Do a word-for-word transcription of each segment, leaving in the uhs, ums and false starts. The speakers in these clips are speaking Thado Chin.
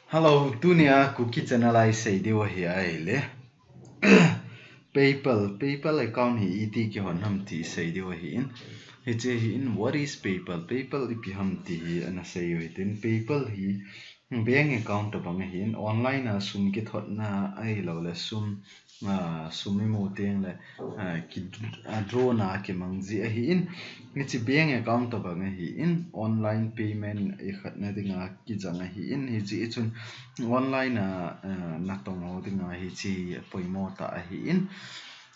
Hello, tunia Kuki channel a isei diu ahi ahile PayPal, PayPal account hi iti kihon ham ti isei diu ahin. Hiche hin, what is PayPal? PayPal ipi ham ti hi ana sei u hitin. PayPal hi bank account tabang ahin, online a sum kithotna ahilouleh sum, ah, sum imu teng le, ah, ki, ah, draw na kimang ji ahin. Hiche bank account tabang ahin, online payment ikhatna dinga kijang ahin. Hiche chun online a, ah, natong lou dinga hiche poimo tah ahin.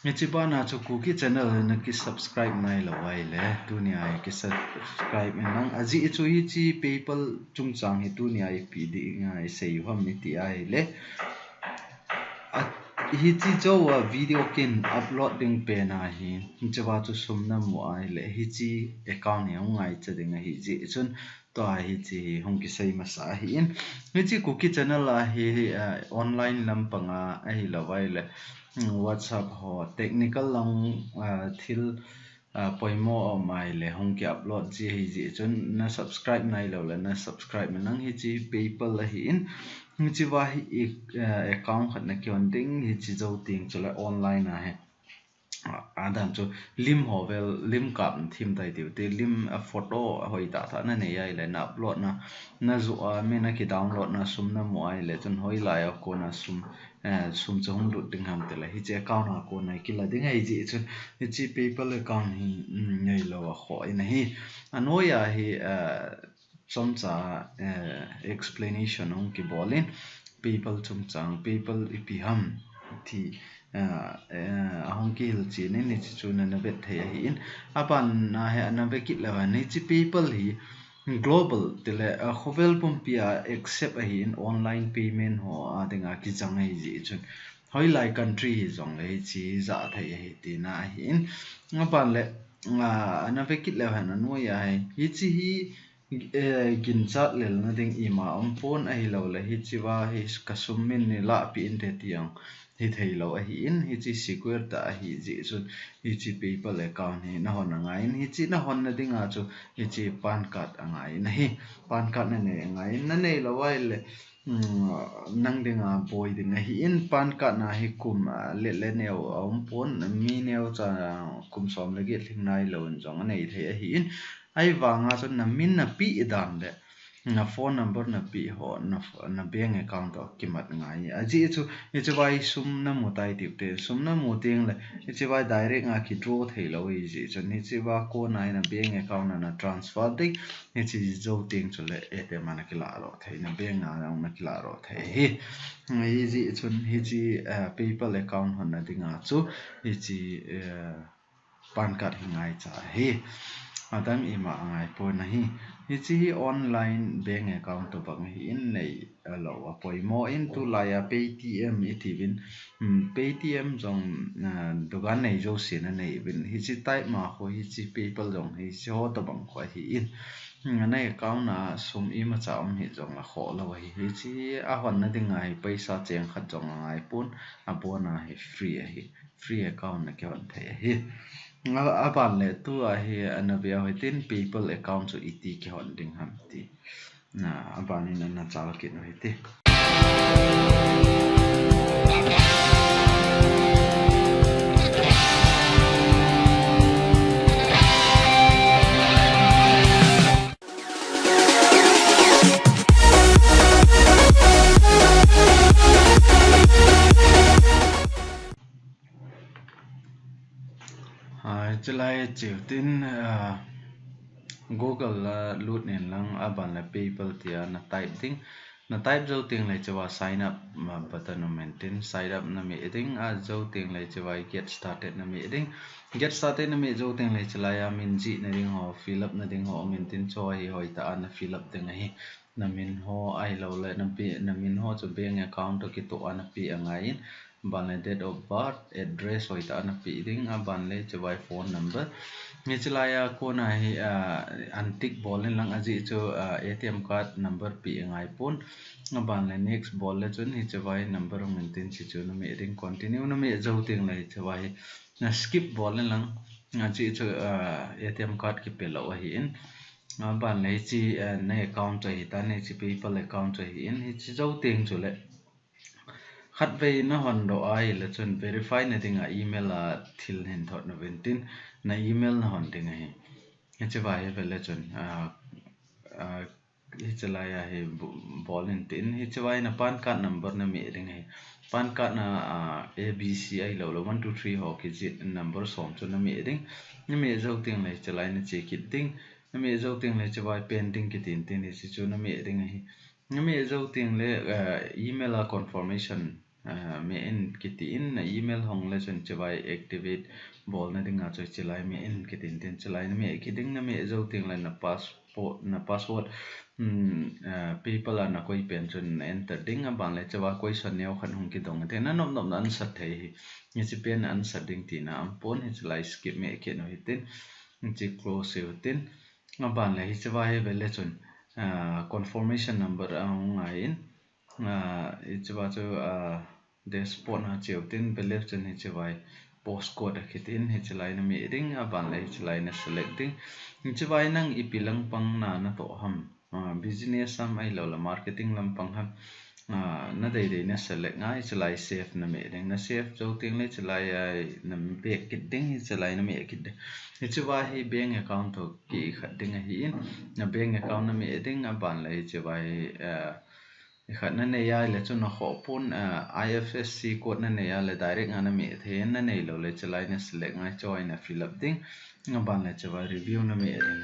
Hiche bana chu Kuki channel naki subscribe nailou ahile, tunia hi ki subscribe in lang. Ajeh chu hiche PayPal chungchang hi tunia ipi dinga isei u ham iti ahile, a, hiche jou a video kin upload ding pen ahi, hiche va chu sum namu ahile, hiche account hi hung ngaicha ding ahi jeh chun, tua hiche hi hung kisei masa ahin. Hiche Kuki channel a hi, ah, online lampang a ahilou ahile, hmm, WhatsApp ho technical lang, ah, thil, ah, poimo um ahile hung ki upload ji ahi jeh chun na subscribe nailou le na subscribe in lang. Hiche PayPal ahin. Hiche va hi, ah, account khat nakihon ding, hiche jou teng chule online a hi. A, adan chu lim ho vel, lim kap thim tai tiu te, lim a photo ahoi tah tah nanei ahile na upload na, najoh a mi naki download na sum namu ahile chun hoilai a kona sum, eh, sum chu hung lut ding ham tile hiche account a kona kila ding ahi jeh chun hiche PayPal account hi, um, neilou a khoh in ahi. Anoiya hi, eh, chomcha, eh, explanation hung kibol in, PayPal chungchang, PayPal ipi ham ti, eh, eh, ahung kihilchen in, hiche chu nana vet thei ahin. Aban a hi ana vet kit leu hen, hiche PayPal hi global tile, eh, khovel pumpi a accept ahin, online payment ho a dinga kijang ahi jeh chun. Hoilai country hijongle hiche jat thei ahi tina ahin. Aban le, ah, ana vet kit leu hen anoiya hi. Hiche hi, eh, ginchat lelna ding ima umpon ahilouleh hiche va hi kasum min neilah peh inte ti jong hitheilou ahin, hiche secure tah ahi jeh chun hiche PayPal account hi nahon angaiyin, hiche nahon na dinga chu hiche PAN card angaiyin ahi. PAN card nanei angaiyin, naneilou ahile, um, nang dinga boi ding ahin, PAN card na hi kum, ah, let le neo aumpon, mi neocha kum som le get lhing nailou in jong anei thei ahin. Ahivanga chun namin napeh dan le na phone number napeh ho, na, na bank account toh kimat ngai. Ajeh chu, hiche va hi sum namu tai tiu te, sum namu teng le, hiche va hi direct a kidraw theilou ahi jeh chun, hiche va kona hi na bank account a na transfer ding, hiche jou teng chule ATM a nakilah lou thei, na bank a nakilah lou thei ahi. Hijeh chun, hiche, eh, PayPal account honna dinga chu, hiche, eh, PAN card hi ngaicha ahi. Adang ima angaipon ahi. Hiche hi online bank account tobang ahin, neilou apoimo in, tulai a Paytm itiuvin, um, Paytm jong, ah, dukan nei jousen anei uvin. Hiche type ma khu, hiche PayPal jong hiche ho tobang khu ahin. Hmm, na account a sum imacha um hih jongle khoh lou ahi. Hiche ahonna dinga hi paisa cheng khat jong angaipon, abona hi free ahi. Free account nakihon thei ahi. A, aban le tua hi ana veu hitin, PayPal account chu iti kihon ding ham ti. Na, aban in ana chal kit u hite. Hai, chulai cheu tin, ah, Google a lut in lang, aban le PayPal tia na type ding. Na type jou teng le hicheva sign up, ah, button um intin, sign up na meh ding, ajou teng le hicheva get started na meh ding. Get started na meh jou teng le hichelai a min jih na ding ho, fill up na ding ho um intin, chu hi hoitah a na fill up ding ahi. Na min ho ahilouleh, na be-, na min ho chu bank account toh kitoh a na peh angaiyin, aban le date of birth, address hoitah a na peh ding, aban le hicheva phone number. Hichelai a kona hi, ah, untick bol in lang ajeh chu, ah, ATM card number peh angaipon. Aban le next bol le chun hicheva number um intin hichu na meh ding, continue na meh jou teng le hicheva hi na skip bol in lang ajeh chu, ah, ATM card kipe lou ahin. Aban le hiche, eh, na account chu ahitan, hiche PayPal account chu ahin, hiche jou teng chule khatvei na hon doh ahile chun verify na dinga email a thil hin thot nauvin tin, na email na hon ding ahi. Hiche vai hi vele chun, ah, ah, hiche lai a hi bu-, bol in tin, hiche vai na PAN card number na meh ding ahi. PAN card na, ah, A B C ahilou le one two three ho kijih number som chu na meh ding. Na meh jou teng le hiche lai na che kit ding. Na meh jou teng le hiche vai pending kitin tin, hiche chu na meh ding ahi. Na meh jou teng le, eh, email a confirmation, eh, meh in kitin, na email hong le chun hiche vai activate bol na dinga chu hiche lai meh in kitin tin, hiche lai na meh kit ding. Na meh jou teng le na passport, na password, hmm, eh, PayPal a na koi pen chun na enter ding. Aban le hiche vai question neo khat hung kidong te, na nop nop na answer thei hi. Hiche pen na answer ding tina aum pon, hiche lai skip meh kit u hitin. Hiche close u hitin. Aban le hiche vai hi vele chun, ah, confirmation number ahung ngai in, ah, hiche vai chu, ah, dashboard na che u tin, vele chun hiche vai postcode akitin, hiche lai na meh ding, aban le hiche lai na select ding. Hiche vai nang ipi lang pang na natoh ham, ah, business ham ahilou le marketing lam pang ham, ah, na deidei na select ngai, hiche lai save na meh ding. Na save jou teng le hiche lai a na back kit ding, hiche lai na meh kit ding. Hiche vai hi bank account toh kikhat ding ahin, na bank account na meh ding. Aban le hiche vai, ah, khat na nei a le chun na khoh pon, ah, I F S C code na nei a le direct a na meh thei, na neilou le hiche lai na select ngai, hiche vai na fill up ding. Aban le hiche vai review na meh ding.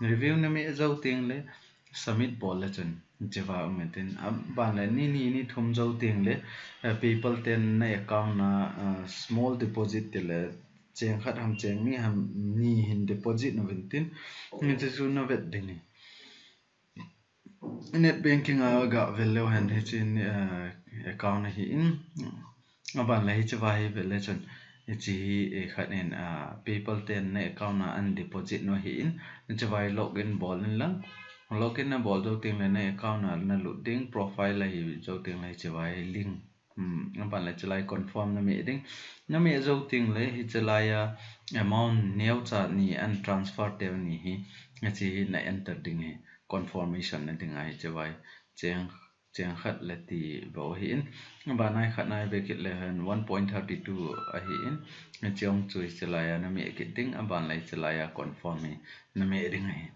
Review na meh jou teng le submit bol le chun hiche vai um in tin. Aban le ni ni ni thum jou teng le, eh, PayPal ten na account na, ah, small deposit ti le cheng khat ham cheng ni ham ni hin deposit nauvin tin. Hiche chu na vet ding ahi. Net banking a ga vel leu hen hiche, eh, account ahin. Aban le hiche vai hi vele chun hiche hi, eh, khat in, ah, PayPal ten na account a an deposit u ahin. Hiche vai login bol in lang. Login na bol jou teng le na account a na lut ding, profile a hi jou teng le hiche vai link. Hmm, aban le hiche lai confirm na meh ding. Na meh jou teng le hiche lai a amount neocha ni an transfer teu ni hi, hiche hi na enter ding ahi. Confirmation na ding ahi hiche vai. Cheng, cheng khat le ti bou ahin. Aban a khat na back kit le hen one point thirty two ahin. Hiche chu hiche lai a na meh kit ding, aban le hiche lai a confirm hi na meh ding ahi.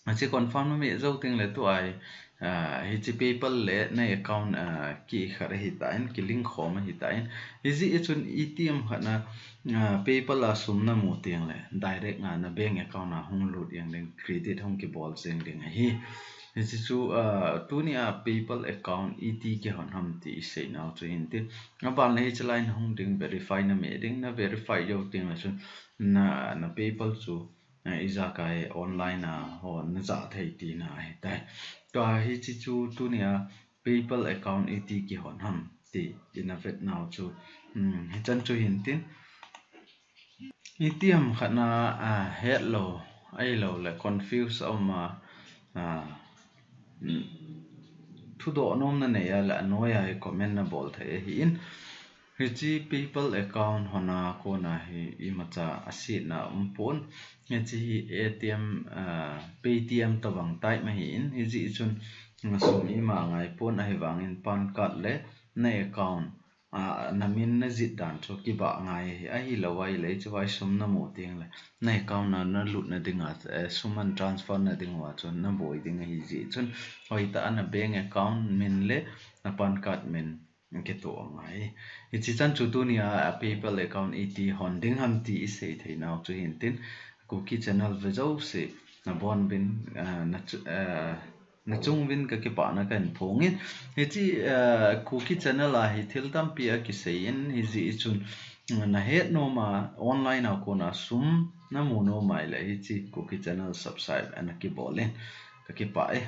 Hiche confirm na meh jou teng le tua hi, ah, hiche PayPal le na account, ah, kikhat ahitan, kilink khom ahitan. Hijeh chun itiham khat na, ah, PayPal a sum na mu teng le direct a na bank account a hung lut jeng ding, credit hung kibol jeng ding ahi. Hiche chu, ah, tuni a PayPal account iti kihon ham ti isei nau chu hin tin. Aban le hiche lai na hung ding, verify na meh ding, na verify jou teng le chun na, na PayPal chu, eh, ijakai online a ho na jah thei tina ahitai. Tua hiche chu tuni a PayPal account iti kihon ham ti ina vet nau chu, hmm, hichan chu hin tin. Itiham khat na, ah, hetlou, ahilou le confuse a um a, ah, hmm, thudoh nom na nei a le anoi a hi comment na bol thei ahin. Hiche PayPal account hon a kona hi imacha asetna um pon. Hiche hi A T M, ah, Paytm tobang type ahin, hijeh chun sum ima ngai pon, ahivangin PAN card le na account, ah, na min na jih dan chu kibah ngai ahi. Ahilou ahile hiche vai sum na mu teng le na account a na lut na dinga, eh, sum an transfer na ding uva chun na boi ding ahi jeh chun hoitah a na bank account min le na PAN card min kitoh angai. Hiche chan chu tuni a, a PayPal account iti hon ding ham ti isei thei nau chu hin tin, Kuki channel ve jouse na bon uvin, ah, na chu, ah, na chung uvin ka kipana kahin phong in. Hiche, ah, Kuki channel a hi thil tampi akisei in, hijeh chun na het nom a online a kona sum na mu nom a ahile hiche Kuki channel subscribe ana kibol in, ka kipah e.